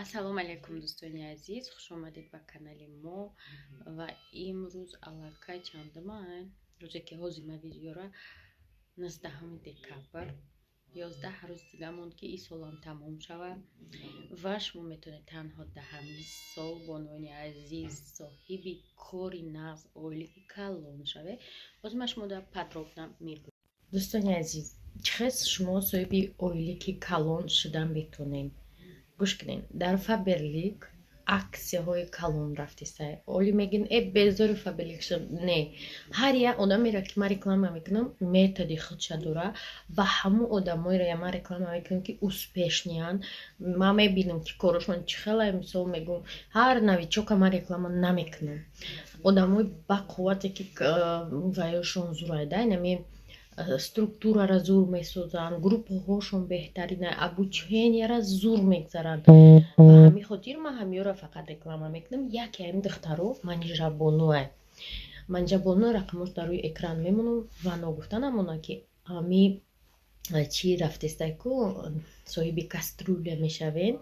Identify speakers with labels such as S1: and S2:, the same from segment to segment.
S1: Ассалому алайкум, дӯстони азиз, хушомадед ба канали мо. Ва имрӯз аллакай чандума? Рӯзе ки ҳозир ма видеора, 19 декабр, 11 рӯз дига монд, ки ин солам тамом шавад. Ва шумо метавонед танҳо дар ҳамин сол, бонувони азиз, соҳиби кори нағз, оилаи калон шавед. Ҳозир ман шумо дар подробно мегӯям. Дӯстони азиз, чӣ хел шумо соҳиби оилаи калон шудан метавонед? Гӯш кунед, дар Фаберлик аксияҳои калон рафтеста. Оли мегӯн, э, безори Фаберлик шудам. Не, ҳар як одамеро, ки ман реклама мекунам, методи худша дора ва ҳамун одамоеро ман реклама мекунам, ки успешный анд. Ман мебинам, ки корошон чӣ хела. Мисол мегӯм, ҳар новичок а ман реклама намекунам. Одамои бақуввате, ки ваёшон зурайда, инами структурара зур месозанд, группаҳошон беҳтарина, обучения ра зур мегзаранд. Ба ҳамин хотир ман ҳамиёро фақат реклама мекунам. Яке ҳамин духтаро Манижабонуа. Манижабону, рақамош дар рӯи экран мемонам. Ва ногуфта намонад, ки ҳами чӣ рафтестай ку, соҳиби кастрюля мешавен.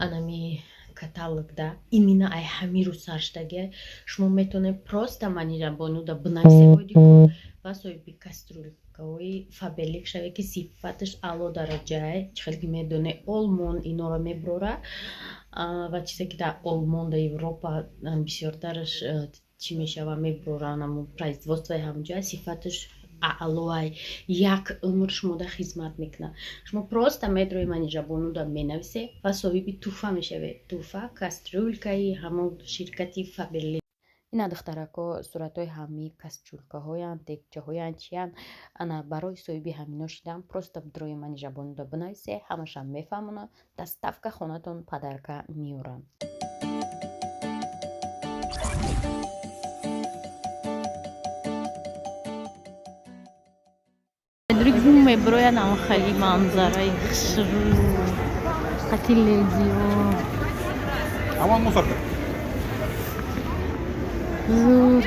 S1: Анами каталогда именно ай ҳамин рӯз сар шудагия. Шумо метавонед просто Манижабонуда бинависед ва соҳиби кастрюлькаҳои Фаберлик шавед, ки сифаташ аъло дараҷае. Чӣ хеле ки медонед, Олмон инора мебурора ва чизе ки дар Олмон, дар Европа бисёртараш чӣ мешава, мебуроранд, амо производство и ҳамҷоя сифаташ аълоай, як умр шумода хизмат мекунад. Шумо просто медрои Манижабонуда менависе ва соҳиби тӯҳфа мешавед. Тӯҳфа — кастрюлькаи ҳамон ширкати Фаберлик. Ина, духтарако, суратҳои ҳамаи кастрюлькаҳоянд, дегчаҳоянд, чиянд. Ана, барои соҳиби ҳамино шидан просто дрои Манижабонуда бинависе, ҳамашам мефаҳмонад, доставка хонатон подарка меоранд. Меброяд хали манзараи хушрӯ қати ледио.
S2: А вон мусорка.
S1: Зур.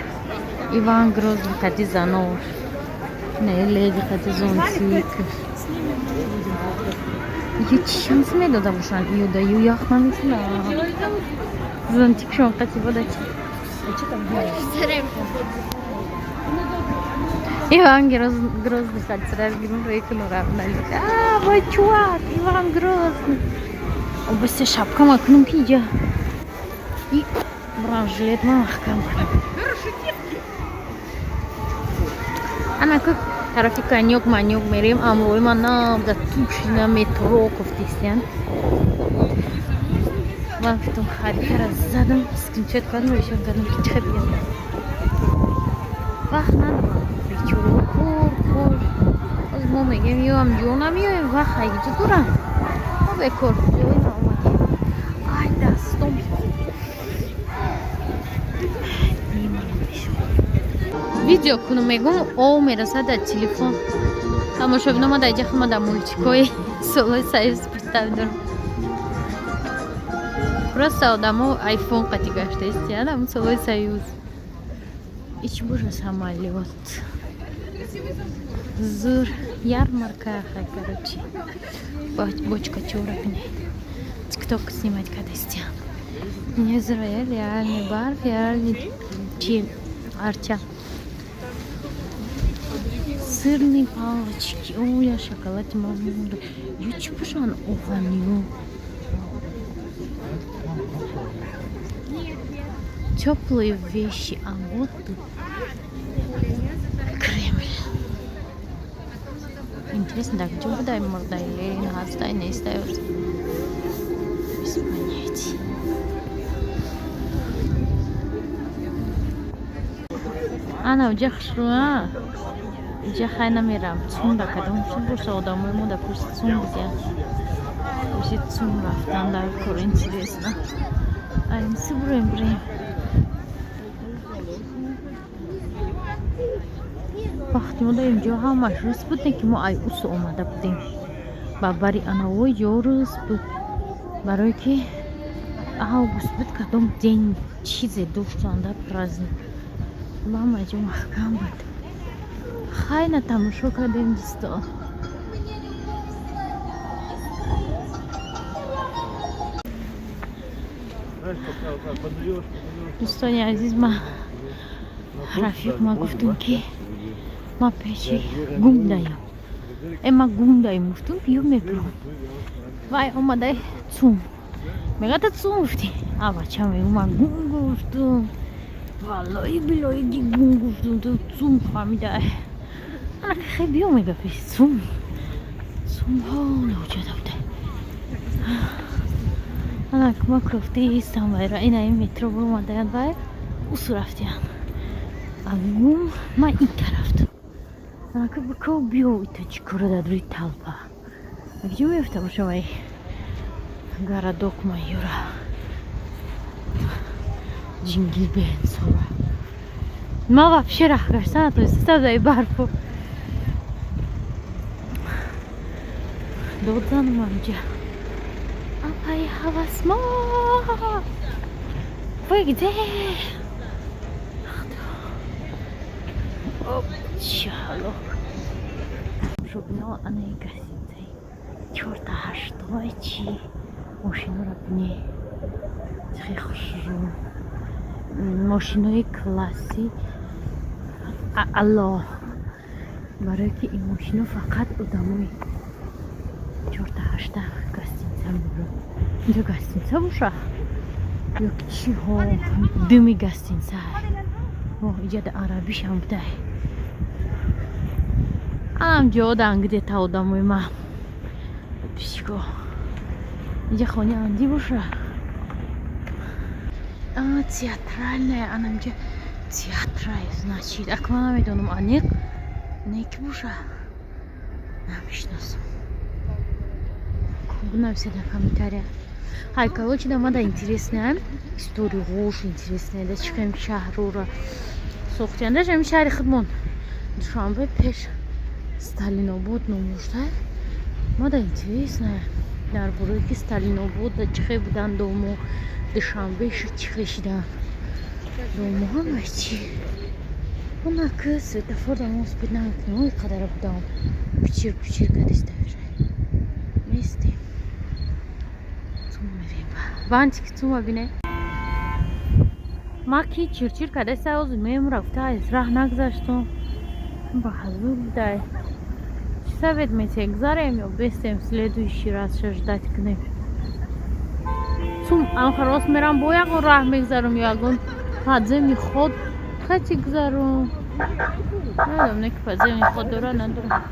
S1: Иван Грозный қати занош, не, леди қати зонтик. Ю чӣ шанс медода бошанд, ю да ю ях намекунад. Зонтикшон қати бода чи? Иван Грозный қати гирун рӯи кунора. Вой, чувак, Иван Грозный. Обасте, шапка макунам, ки иҷа и бронежилет ма маҳкам кунам. Ана ку тарафи конёк манёк мерем. Амрои ман набда тушина метро кофтистян. Ман гуфтам, харитара задам, скриншот кардам, решон кардам, ки чихе биям. Вақт надорам, бечоро, кор, кор. Оз мо мегем, ёам ҷо намеоем, вақт айҷо дорам. Мо бекор ҷои наомадем. Ай, дастом мемонам. Видео кунам, мегум, ов мерасад дар телефон. Тамошобино, ма дар иҷа хама дар мультикҳои солҳои союз представ дорам. Просто одамо айфон қати гаштаистиян, ҳамун солҳои союз. Ичи божа, самолёт зур, ярмарка. Хай, короче, бочка чора бинед, тикток снимать кардастиян. Не, реальный барф, реальный чи, арча, сырные палочки. О, я шоколад мамура. Ю чӣ бошанд, оҳанию теплые вещи. А вот тут Кремль. Интересно, дар куҷо будай мурдаи Ленин, ҳастай, нестай, без понятия. Ана уҷа хушрӯа, иҷа хай намерам. Цум ба кадом чун боша, одамои мо дар пушти ЦУМ будиян. Пушти ЦУМ рафтан дар кор. Интересно, аймси буроем, бурем. Вақти мо дар инҷо ҳамаш рӯз буд, не ки мо ай усу омада будем ба бари анавои ҷо рӯз буд, барое ки август буд, кадом день чизе доштанда, праздник, ҳама ҷо маҳкам буд. Хайна, тамошо кардем, дӯстон. Дӯстони азиз, ма рафиқ ма гуфтум, ки ма пеши гум даям, э ма гум даем, гуфтум, биё, мебурам. Вай омадай ЦУМ мегата. ЦУМ гуфти, а бача мегу, ма гум гуфтум, валлои билои ги гум гуфтум, ту ЦУМ фаҳмидай. Анака хе биё, мега, пеши ЦУМ. ЦУМ ҳола уҷада буда. Анак ма кофтистам вайра, ина ин метро буромадаянд, вай усу рафтиянд, а гум ма ин тарафтам. Анака бико, биё, ита чӣ кора дар рӯи талпа куҷо меёфта бошам? Вай городок ма юра Jingle Bells ора. Ма вообще раҳ гаштан натонистам дар барфу. Дод занам амҷа, апаи ҳавасмо, вы где? Чало шобино, анаи гостиницаи чорта ҳаштои чи мошинора бинӣ, чихе хушрӯ, мошинои класси аъло, барое ки ин мошино фақат одамои чорта ҳашта гостиница мебурад. Инҷо гостиница боша ё чи? Ҳо, дими гостиница. О, иҷада арабишам будай. Анам ҷодан где-то одамои ма пишко. Инҷа хони анди боша, театральная, анамҷа театрай, значит. Ак ман намедонам аниқ не ки боша, намешиносам. Бинависед дар комментария. Ҳай, короче, да мада интересная история ғош, интересная да чихем шаҳрора сохтиян. Даже ҳами шаҳри худмон Душанбе пеш Сталинобод ном дошта. Мада интересная дар бораи ки Сталинобод да чихе будан дому, Душанбе чихе шидан дому, ҳама чи. Онаки светофор да мо успеть намекунем, ой қадара будам пичир пичир кадиста местем. ЦУМ мерем, бантики ЦУМа бине. Ма ки чирчир кадаста, ҳозир меем, рафта аз раҳ нагзаштум, ба ҳазур будай. Чӣ совет метиҳе, гузарем ё бестем, следующий раз ша ждать кунем? ЦУМ амха рост мерам, бо ягон раҳ мегзарам ё ягон подземный ход хати гузарум, надонам, не ки подземный ход дора, надорам.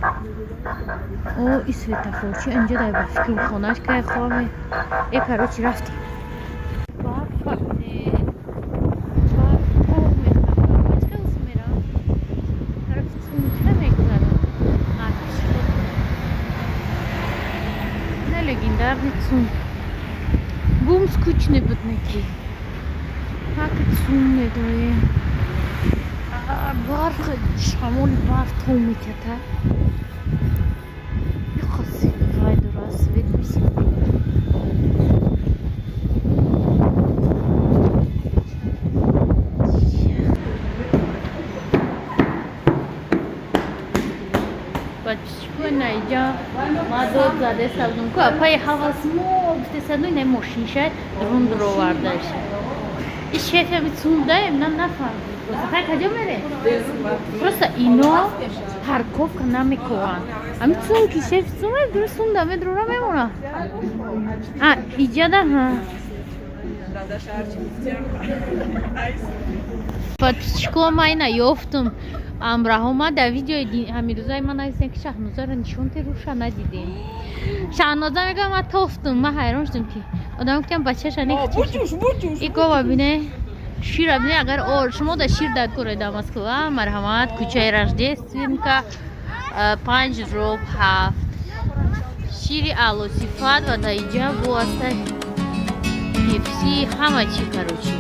S1: О, и светофорчи инҷа дай, ба фикрам хонаш кай хоме. Э, короче, рафтем. Барфа бине, барф мехӯрам. Чӣ хел мерам тарафи ЦУМ? Чӣ мегузарам? На легендарный ЦУМ. Бум скучный буд, неки ҳаки ЦУМ медоем. Барф, шамоли барф то метята. Вай дора, свет висит. Подписчикои наиҷа ма дод задаста будум ку апаи ҳавасмо гуфтесаду, ина мошинша друн дуровардаш. И шефами ЦУМ даем, на нафаҳмид. Хай, каҷо мерем? Просто ино парковка намекунанд. Ами ЦУМ ки шеф ЦУМ дуруст ЦУМ да медрора мемона. А иҷада ҳа. Подписчико, ма ина ёфтум амраҳо. Ма дар видеои ҳамирӯзаи ман нависем, ки Шаҳнозаро нишон те, руша надидем. Шаҳноза мегӯям, ма тофтум, ма ҳайрон шудам, ки одам гуфтам бачаша не. И гова бине, шира бине. Агар шумо да шир дар кор дар Москва, марҳамат, кӯчаи Рождественка 5/7, шири аълосифат ва дар инҷа бо аста пепси, ҳама чи, короче.